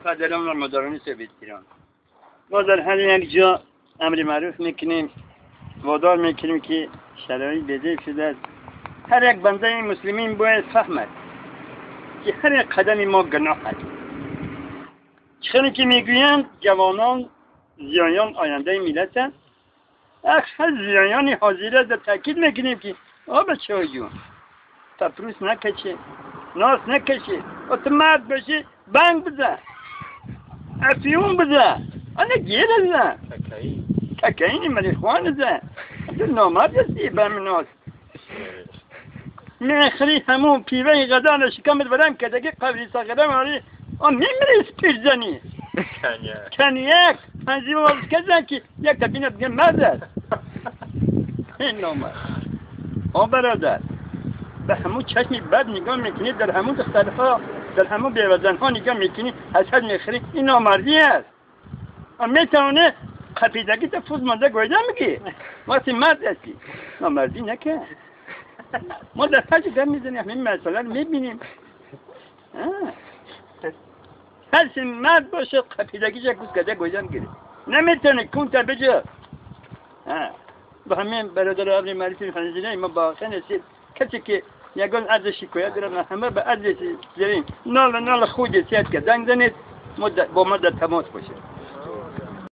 پدران و مادران سویت ایران، ما در هر یک جا امر معروف میکنیم، وادار میکنیم که شرایط بده شده است. هر یک بنده مسلمین باید فهمد که هر یک قدم ما گناه است. چخیلی که میگویند جوانان زیایان آینده ملتند، هر زیایان حاضره در تاکید میکنیم که آ بچه جون تپروس نکشه، ناس نکشه، و تو مرد باشی بنگ بزن، افیون بزن، انا گیر بزن، ککاین مریخوان بزن، تو نامرد هستی به من ناس میخری همون پیوه غذا شکمت برم که دیگه قبری ساقرم آری آن میمیری پیرزنی کنیک پنجی باز کزن که یک تبینه بگه مرد است. این نامرد. آ برادر به همون چشمی بد نگاه میکنی، در همون دخترها، در همون بیوزنها نگاه میکنی، حسد میخری، این نامردی است. میتونه قپیدگی تا فوز مانده گویده میگی وقتی مرد هستی نامردی نکن. ما در هر جا میزنیم همین مسئله رو میبینیم. هر سی مرد باشه قپیدگیش یک گوز کده گویده میگیره، نمیتونه کون تا بجا. با همین برادر ابن معرفی خنزیره ما با خنزیر کسی که یگان عرض شکایت دارن همه به عرض زرین نال نال خود سیاد که زنگ زنید با ما در تماس باشه.